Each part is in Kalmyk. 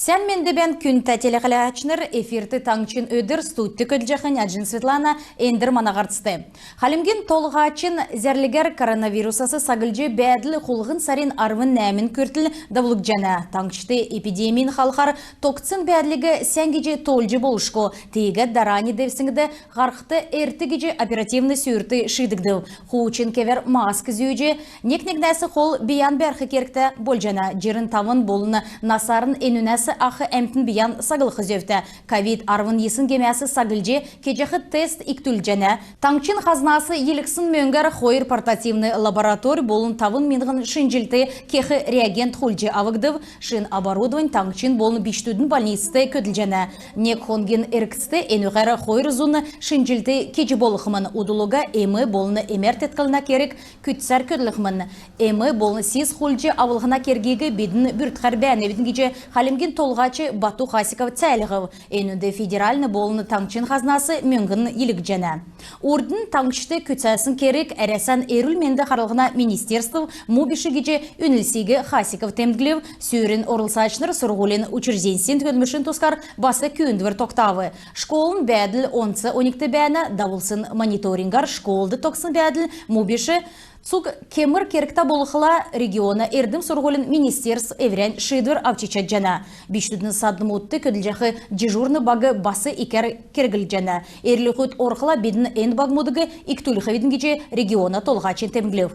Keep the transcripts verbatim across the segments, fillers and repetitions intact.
Сән менд бәәнт, күндтә телехәләәчнр! Эфирт «Таңһчин өдр», студьд көдлҗәхнь Аҗин Светлана. Эндр мана һарцд. Хальмгин Толһачин зәрлгәр коронавирусас саглҗ бәәдл хулһн сарин арвн нәәмн күртл давулгдҗана. Таңһчд эпидемин халхар тогтсн бәәдлиг сән гиҗ тоолҗ болшго, тиигәд дарани девсңд һархд эрт гиҗ оперативн сүүрт шиидгдв. Хуучн кевәр маск зүүҗ, нег-негнәс хол бийән бәрх кергтә болҗана. Җирн тавн болн насарн энүнәс ах әмтн бийән саглх зөвтә. Ковид арвн йисн гемәс саглҗ, кеҗәх тест икдүлҗәнә. Таңһчин хазнас йилһсн мөңгәр хойр портативн лабораторь болн тавн миңһн шинҗлт кех реагент хулдҗ авгдв. Шин оборудовань таңһчин болн бичкдүдин больницд көдлҗәнә. Нег хонгин эргцд энүгәр хойр зун шинҗлт кеҗ болхмн. Удл уга эм болн эмәр теткллһнә керг күцәр көдлхмн. Эм болн сис хулдҗ авлһна кергиг бидн бүрткхәр бәәнәвидн гиҗ Хальмгин Толһач Бату Хасиков цәәлһв. Энүнд федеральн болн таңһчин хазнас мөңгн йилһгдҗәнә. Урднь таңһчд күцәсн керг Әрәсән эрүл-менд харлһна министерств му биш гиҗ үнлсиг Хасиков темдглв. Сүүрин орлцачнр сурһулин учрежденьсин көдлмшин тускар бас күүндвр тогтав. Школын бәәдл онц оньгт бәәнә. Давулсн мониторингар школд тогтсн бәәдл му биш. Цуг кемр кергтә болхла, региона эрдм-сурһулин министерств эврән шиидвр авч чадҗана. Бичкдүдин саднмудт көдлҗәх дежурн баг бас икәр керглҗәнә. Эрлһүд орхла, бидн эн багмудыг икдүлхвидн гиҗ региона толһач темдглв.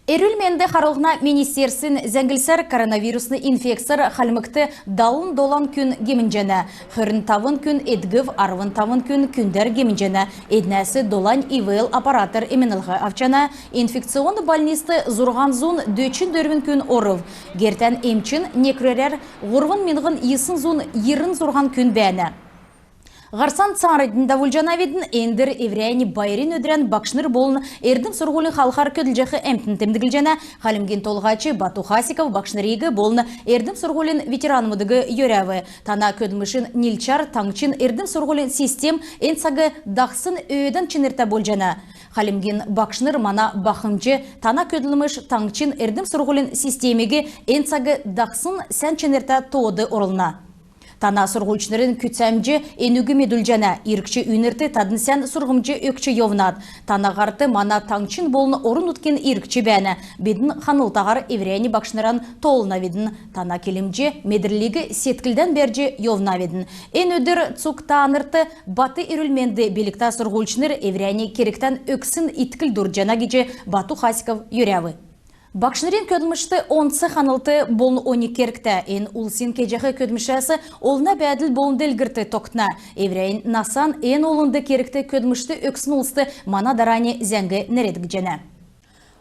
Эрүл-менд харлһна министерствин зәңглсәр, коронавирусн инфекцәр Хальмгт далн долан күн гемнҗәнә. Хөрн тавн күн эдгв, арвн тавн күн күндәр гемнҗәнә. Эднәс долань ИВЛ аппаратар эмнлһ авчана. Инфекционн больницд зурһан зун дөчн дөрвн күн орв. Гертән эмчин некүрәрәр һурвн миңһн йисн зун йирн зурһан күн бәәнә. Һарцан цааранднь давулҗанавидн. Эндр эврәннь байрин өдрән багшнр болн эрдм-сурһулин халхар көдлҗәх әмтн темдглҗәнә. Хальмгин Толһач Бату Хасиков багшнриг болн эрдм-сурһулин ветеранмудыг йөрәв. Тана көдлмшин нилчәр таңһчин эрдм-сурһулин систем эн цаг дахсн өөдән чинртә болҗана. Хальмгин багшнр мана бахмҗ. Тана көдлмш таңһчин эрдм-сурһулин системиг эн цаг дахсн сән чинртә тоод орулна. Тана сурһульчнрин күцәмҗ энүг медүлҗәнә. Иргч үйнрт тадн сән сурһмҗ өгч йовнат. Тана һарт мана таңһчин болн орн-нутгин иргч бәәнә. Бидн ханлтаһар эврәннь багшнран тоолнавидн. Тана килмҗ, медрлиг седклдән бәрҗ йовнавидн. Эн өдр цуг танрт бат эрүл-менд, билгтә сурһульчнр эврәннь кергтән өгсн иткл дурдҗана гиҗ Бату Хасиков йөрәв. Багшнрин көдлмшт онц ханлт болн оньг кергтә. Эн улсин кеҗәх көдлмшәс олна бәәдл болн делгрлт тогтна. Эврәннь насан эн олнд кергт көдлмшт өгсн улст мана дарани зәңг нерәдгдҗәнә.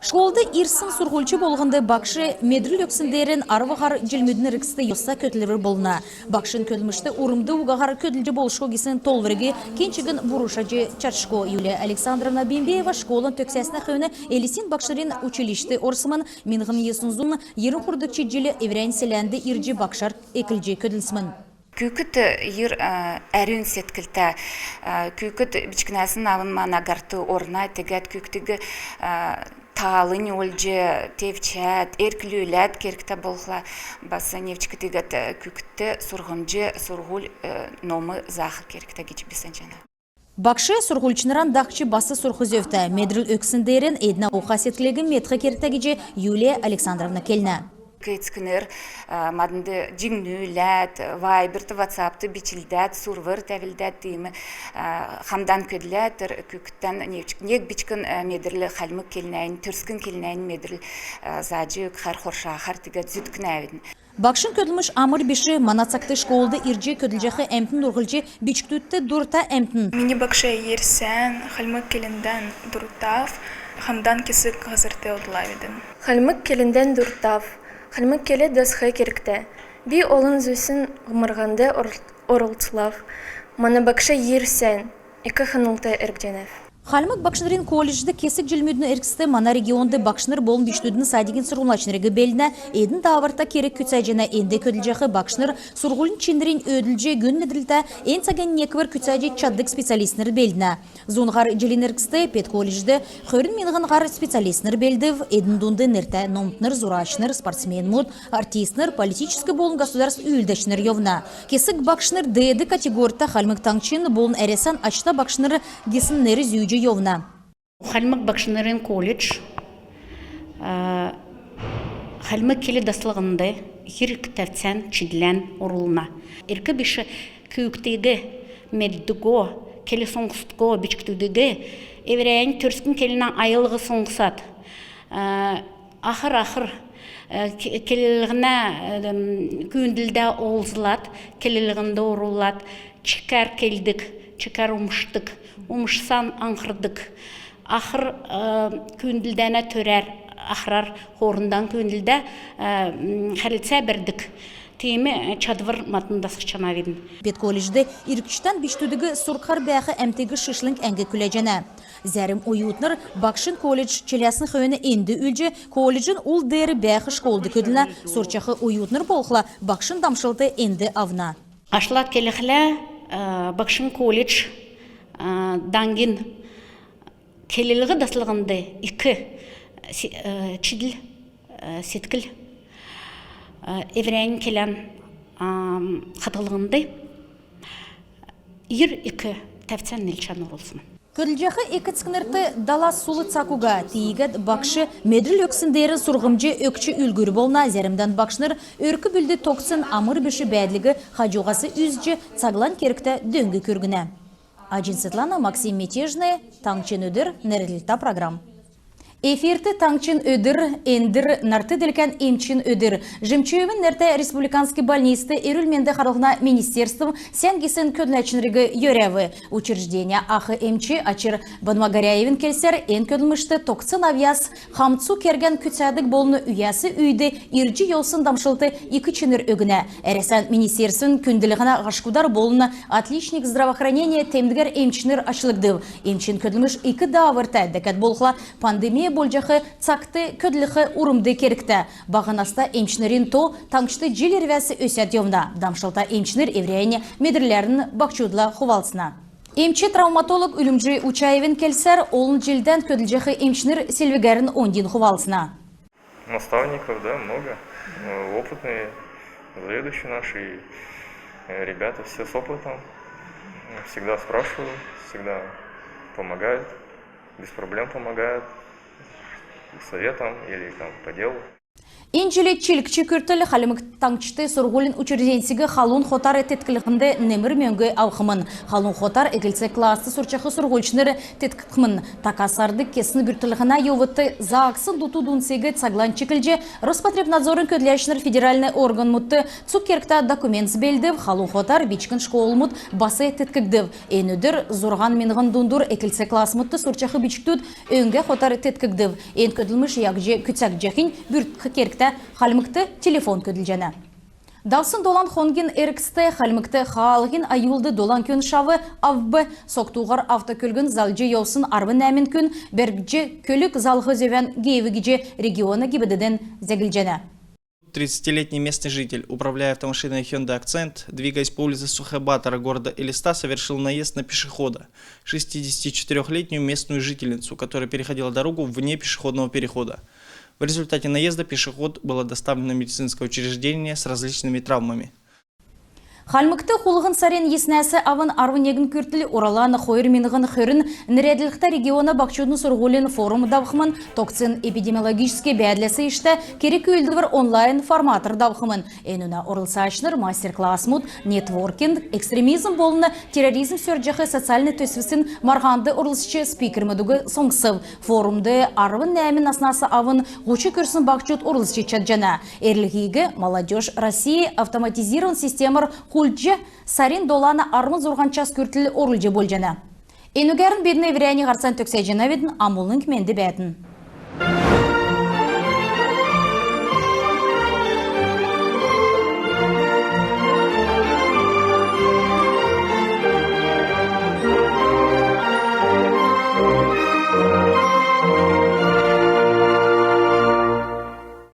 Школд ирсн сурһульч болһнд багш медрл өгсн деерән арв һар җилмүдин эргцд йоста көтлвр болна. Багшин көдлмшт урмд угаһар көдлҗ болшго гисн тоолвриг кин чигн бурушаҗ чадшго. Юлия Александровна Бембеева школан төгсәснә хөөн Элстин багшнрин училищд орсмн. Миңһн йисн зун йирн һурвдгч җил эврәннь селәнд ирҗ багшар эклҗ көдлсмн. Күүкд йир, а, әрүн седклтә, а, күүкд бичкнәсн авн мана һарт орна, тегәд күүкдиг, а, таалнь олҗ, тевчәд, эрклүләд, кергтә болхла бас невчк, тегәд, э, күүкдт сурһмҗ, сурһуль, э, ном заах кергтә гиҗ би санҗанав. Багш сурһульчнран дахҗ бас сурх зөвтә. Медрл өгсн деерән эднә уха-седклиг медх кергтә гиҗ Юлия Александровна келнә. Эцкнр, а, маднд җиңнүләд, вайберт, ватсапт бичлдәд, сурвр тәвлдәд, тиим, а, хамдан көдләд, тер күүкдтән невчк-, нег бичкн, а, медрл хальмг келнәнь, төрскн келнәнь медрл, а, заҗ өгхәр, хоршахар, тегәд зүткнәвидн. Багшин көдлмш амр биш. Мана цагт школд ирҗ көдлҗәх әмтн урһлҗ бичкдүдт дурта әмтн. Мини багш йир сән, хальмг келндән дуртав, хамдан кесг һазрт одлавидн. Хальмг келндән дуртав, хальмг кел дасх кергтә. Би олн зүсн һарһнд ор-, орлцлав. Мана багш йир сән, ик ханлт эргҗәнәв. Хальмг багшнрин колледжд кесг җилмүдин эргцд мана регионд багшнр болн бичкдүдин садикин сурһмҗлачнриг белднә. Эдн дааврта керг күцәҗәнә. Энд көдлҗәх багшнр сурһулин чинринь өөдлүлҗ, гүн медрлтә, эн цагин неквр күцәҗ чаддг специалистнр белднә. Зун һар җилин эргцд педколледжд хөрн миңһн һар специалистнр белдв. Эдн дунд нертә номтнр, зурачнр, спортсменмуд, артистнр, политическ болн государств үүлдәчнр йовна. Кесг багшнр деед категорьта Хальмг Таңһчин болн Әрәсән ачта багшнр гисн нер зүүҗ йовна. Хальмг багшнрин колледж, а, хальмг кел даслһнд ирг тәвцән чидлән орулна. Ирк биш күүкдиг меддго, кел соңсдго бичкдүдиг эврәннь төрскн келнә аялһ соңсад, а, ахр-ахр, э, к-, келлһнә, э, м, күүндлдә олзлад, келлһнд орулад, чикәр келдг, чикәр умшдг, умшсан аңхрдг, ахр, э, күүндлдәнә төрәр, ахрар хоорндан күүндлдә, э, м, хәрлцә бәрдг. Тиим, э, чадвр мадн дасхҗанавидн. Педколледжд иргчдән бичкдүдиг сурхар бәәх әмтиг шишлң әңг күләҗәнә. Зәрм оютнр багшин колледж чиләсн хөөн энд үлдҗ, колледжин ул деер бәәх школд көдлнә. Сурчах оютнр болхла багшин дамшлт энд авна. Ашлаг келхлә, э, багшин колледж, э, даңгин келлһ даслһнд ик, э, си-, э, чидл, э, седкл, э, эврәннь келән, ам, хадһллһнд ир ик тәвцән нилчән орулсмн. Көдлҗәх эк-эцкнрт дала сул цаг уга. Тиигәд багш медрл өгсн деерән сурһмҗ өгч үлгүр болна. Зәрмдән багшнр өрк-бүлд тогтсн амр биш бәәдлиг хаҗуһас үзҗ, цаглань кергтә дөң күргнә. Аҗин Светлана, Максим Мятежный, «Таңһчин өдр» нерәдлһтә программ. Эфирт «Таңһчин өдр», эндр нарт-делкән эмчин өдр. Жемчуевин нертә республиканск больницд эрүл-менд харлһна министерств сән гисн көдләчнриг йөрәв. Учрежденин ах эмч Очир Бадмагоряевин келсәр, эн көдлмшт тогтсн авъяс хамцу кергән күцәдг болн үйәс үйд ирҗ йовсн дамшлт ик чинр өгнә. Әрәсән министерствин күндллһнә һашкудар болн «Отличник здравоохранения» темдгәр эмчнр ачлгдв. Эмчин көдлмш ик дааврта. Дәкәд болхла пандемия болҗах цагт көдлх урмд кергтә. Баһ наста эмчнрин то таңһчд җил ирвәс өсәд йовна. Дамшлта эмчнр эврәннь медрләрн баһчудла хувалцна. Эмч-травматолог Үлмҗ Учаевин келсәр, олн җилдән көдлҗәх эмчнр селвгәрн оньдин хувалцна. Наставников, да, много. Э, опытные заведующие наши, и, э, ребята все с опытом. Всегда спрашивают, всегда помогают, без проблем помогают, советом или там по делу. Эн җил чилгч күртл Хальмг Таңһчд сурһулин учрежденьсиг халун хотар теткллһнд немр мөңг авхмн. Халун хотар эклц класст сурчах сурһульчнр теткхмн. Така сард кесн бүртклһнә йовудт заагдсн дуту-дундыг цаглань чиклҗ, Роспотребнадзорин көдләчнр федеральн органмудт цуг кергтә документс белдв. Халун хотар бичкн школмуд бас теткгдв. Эн өдр зурһан миңһн дундур эклц классмудт сурчах бичкдүд өңгә хотар теткгдв. Эн көдлмш яһҗ күцәгдҗәхинь бүрткх кергтә. Хальмгт телефон көдлҗәнә. Давсн долан хонгин эргцд Хальмгт хаалһин аюлд долан күн шав авв. Согтуһар автокөлгн залҗ йовсн арвн нәәмн күн бәргдҗ, көлг залх зөвән геев гиҗ региона ГИБДД-н зәглҗәнә. Тридцатилетний местный житель, управляя автомашиной Hyundai Accent, двигаясь по улице Сухобатора города Элиста, совершил наезд на пешехода, шестидесятичетырёхлетнюю местную жительницу, которая переходила дорогу вне пешеходного перехода. В результате наезда пешеход был доставлен в медицинское учреждение с различными травмами. Хальмгт хулһн сарин йиснәс авн арвн негн күртл «Уралан хойр миңһн хөрн» нерәдлһтә региона баһчудын сурһулин форум давхмн. Тогтсн эпидемиологическ бәәдләс иштә керг-үүлдвр онлайн форматар давхмн. Энүнә орлцачнр мастер-классмуд, нетворкинг, экстремизм болн терроризм сөрҗәх социальн төсвсин марһанд орлцҗ, спикермүдиг соңсв. Форумд арвн нәәмн наснас авн һуч күрсн баһчуд орлцҗ чадҗана. Эрлһиг «Молодёжь России» автоматизированн системәр хулдҗ, сарин долана арвн зурһан час күртл орулҗ болҗана. Энүгәрн бидн эврәннь һарцан төгсәҗәнәвидн. Амулң менд бәәтн.